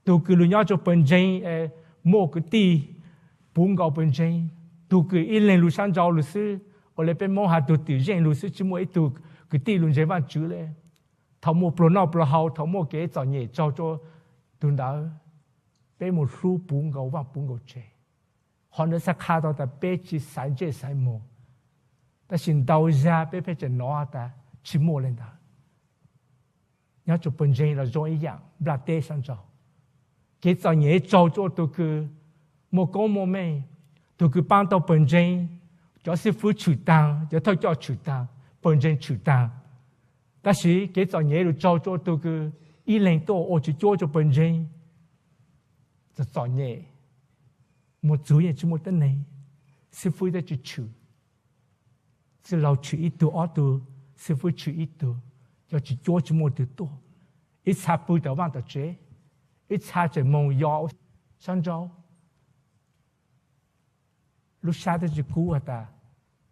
Tug kws lug nyob rua pawg ntseeg, muaj kwv tij puv nkaus pawg ntseeg. Tug kws ib leeg lug sab nrau lug xwb, ua le peb Moob has tug twm zeej lug xwb, tsi muaj ib tug kwv tij lug ntseeg Vaajtswv le. Thaus muaj pluag noj pluag haus, thaus muaj kev txom nyem raug rua tug ntawd, peb moog hlub puv nkaus vaaj puv nkaus tsev. Qhov ntawd xaav qha tau tas peb tsi xaiv ntsej xaiv muag, tab sis ntau zag peb pheej tseem nov tas tsi muaj le ntawd. Nyob rua pawg ntseeg los zoo ib yaam nplaj teb sab nrau, kev txom nyem raug rua tug kws muaj koob muaj meej, tug kws paab tau pawg ntseeg, cov xib fwb tshwm taag, cov thawj coj tshwm taag, pawg ntseeg tshwm taag. Tab sis kev txom nyem lug raug rua tug kws ib leeg tuaj ua tsi cuab rua pawg ntseeg, txom txom nyem, moog txug yeej tsi muaj tuab neeg, xib fwb tuab tsi tshwm, txwj laug tshwm ib tug ob tug, xib fwb tshwm ib tug, cov tsi cuab tsi muaj tug tuaj, ib txha pw tom vaaj tom tsev, ib txha tseem moog yos sab nrau. Lub sab tuab tsi kub has tas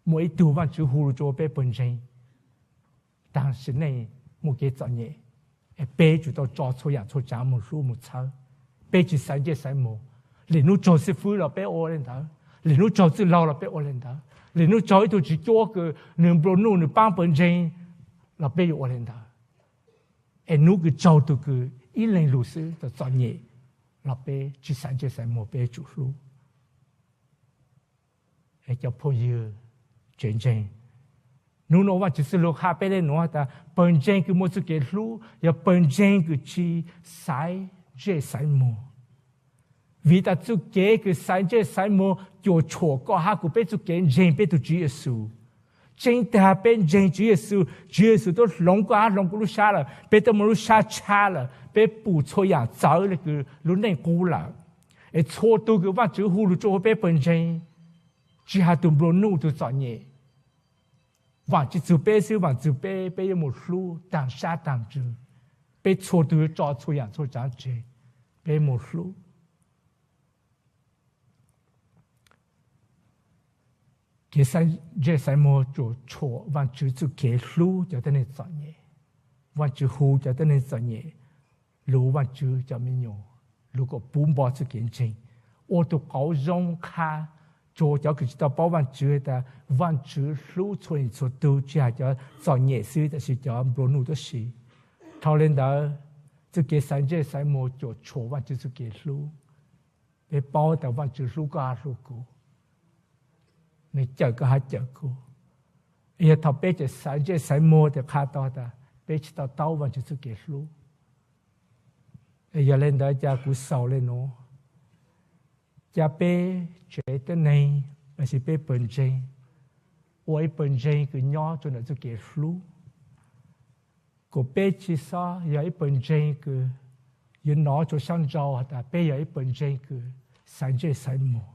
muaj ib tug Vaajtswv hu lug rua peb pawg ntseeg taag sim neej muaj kev txom nyem, es peb tsum tau tso txhua yaam txhua tsaav moog hlub moog txhawb. Peb tsi xaiv ntsej xaiv muag. Lwm nub raug xib fwb los peb ua le ntawd, lwm nub raug txwj laug los peb ua le ntawd, lwm nub raug ib tug tsi cuab kws nwg nplua nuj nwg paab pawg ntseeg los peb yuav ua le ntawd. Es nub kws raug tug kws ib leeg lug xwb txom txom nyem los peb tsi xaiv ntsej xaiv muag, peb tsum hlub. Cov phooj ywg tsev ntseeg, nub nua Vaajtswv txuj lug qha peb le nuav tas pawg ntseeg kws muaj txuj kev hlub yog pawg ntseeg kws tsi xaiv ntsej xaiv muag. Vim tas txuj kev kws xaiv ntsej xaiv muag cuam tshuam koj hab kuv peb txuj kev ntseeg peb tug Tswv Yexus. Tseeb tag peb ntseeg Tswv Yexus, Tswv Yexus tub hloov koj hab hloov kuv lub sab lawm, peb tub muaj lub sab tshab lawm, peb pum txhua yaam txawv le kws lub neej qub lawm. Es txhua tug kws Vaajtswv hu lug rua huv peb pawg ntseeg, tsi has tug nplua nuj tug txom nyem, vaam tsi txug peb xwb, vaam txug peb, peb yuav moog hlub taag sab taag ntsws. Peb txhua tug yuav tso txhua yaam txhua tsaav tseg, peb moog hlub. Kev xaiv ntsej xaiv muag cuam tshuam Vaajtswv txuj kev hlub cov tuab neeg txom nyem. Vaajtswv hu cov tuab neeg txom nyem lug ua Vaajtswv cov me nyuam, lug kom puv npo txuj kev ntseeg, ua tug qauv zoo qha rua cov kws tsi tau paub Vaajtswv tas Vaajtswv hlub txhua leej txhua tug, tsi has cov txom nyem xwb tab sis cov nplua nuj tuab si. Dhau le ntawd, txuj kev xaiv ntsej xaiv muag cuam tshuam Vaajtswv txuj kev hlub. Peb paub tas Vaajtswv hlub koj hab hlub kuv, nwg cawm koj hab cawm kuv. Yog thaus peb tseem xaiv ntsej xaiv muag tes qha tau tas peb tsi tau taub Vaajtswv txuj kev hlub. Yog le ntawd ca kuv xaus le nuav, ca peb tsev tuab neeg lossis peb pawg ntseeg ua ib pawg ntseeg kws nyob rua ntawm txuj kev hlub, kom peb tsi xob yog ib pawg ntseeg kws yuav nov rua sab nrau has tas peb yog ib pawg ntseeg kws xaiv ntsej xaiv muag.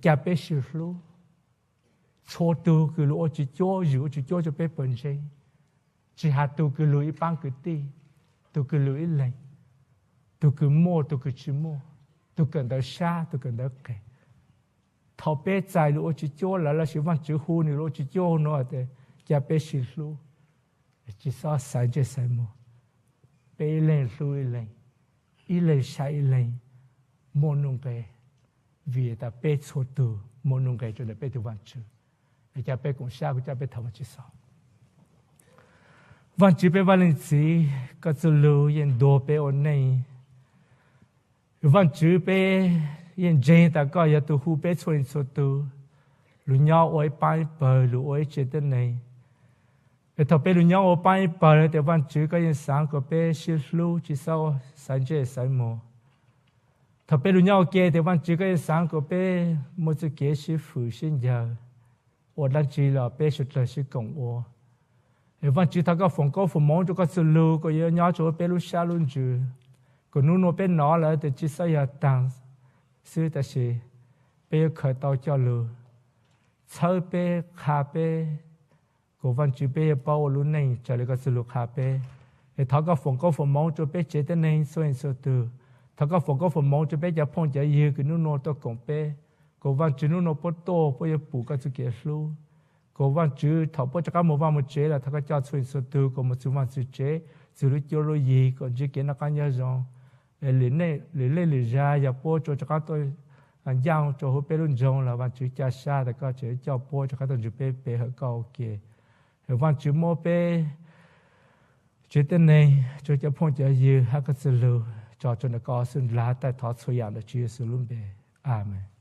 Ca peb sib hlub. Txhua tug kws lug ua tsi cuab, zwm ua tsi cuab rua peb pawg ntseeg, tsi has tug kws lug ib paab kwv tij, tug kws lug ib leeg, tug kws muaj tug kws tsi muaj, tug kawm ntawv sab tug kawm ntawv qees, thaus peb txais lug ua tsi cuab lawm lossis Vaajtswv hu nwg lug ua tsi cuab nuav tes ca peb sib hlub, tsi xob xaiv ntsej xaiv muag. Peb ib leeg hlub ib leeg, ib leeg saib ib leeg, muaj nuj nqes, vim tas peb txhua tug muaj nuj nqes rua ntawm peb tug Vaajtswv. Ca peb koom sab kuv ca peb thov Vaajtswv xaus. Vaajtswv peb Vaaj Leej Txiv, koj txuj lug yeej ntuas peb ua neej. Vaajtswv peb yeej ntseeg tas koj yog tug hu peb txhua leej txhua tug lug nyob ua ib paab ib pawg, lug ua ib tsev tuab neeg. Es thaus peb lug nyob ua paab ib pawg tes Vaajtswv koj yeej xaav kom peb sib hlub tsi xob xaiv ntsej xaiv muag. Thaus peb lug nyob ua ke tes Vaajtswv koj yeej xaav kom peb muaj txuj kev sib fwm sib ncaws, ua dlaab tsi los peb suav dlawg sib koom ua. Es Vaajtswv thov koj foom koob foom moov rua koj txuj lug kom yuav nyob rua huv peb lub sab lub ntsws, kom nub nua peb nov lawm tes tsi xob yog taag xwb tab sis peb yuav khaws tau coj lug txhawb peb qha peb, kom Vaajtswv peb yuav paub ua lub neej raws le koj txuj lug qha peb. Es thov koj foom koob foom moov rua peb tsev tuab neeg txhua leej txhua tug. Thov koj foom koob foom moov rua peb cov phooj cov ywg kws nub nua tuaj koom peb, kom Vaajtswv nub nua puab tuaj puab yuav pum koj txuj kev hlub. Kom Vaajtswv thaus puab rov qaab moog vaaj moog tsev los thov koj coj txhua leej txhua tug kom moog txug vaaj txug tsev, txug lub cuab lub yig kom ntsib kev noj qaab nyob zoo. Lwm leej lwm zag yog puab tsuas rov qaab tuaj ncaj rua huv peb lub nroog los Vaajtswv ca sab tas koj tseem coj puab rov qaab tuaj ntsib peb, peb hawm koj ua ke. Vaajtswv muab peb tsev neeg, tsuas cov phooj cov ywg hab koj txuj lug tso rua ntawm koj xub nraag, taij thov txhua yaam ntawm Tswv Yexus lub npe, amees.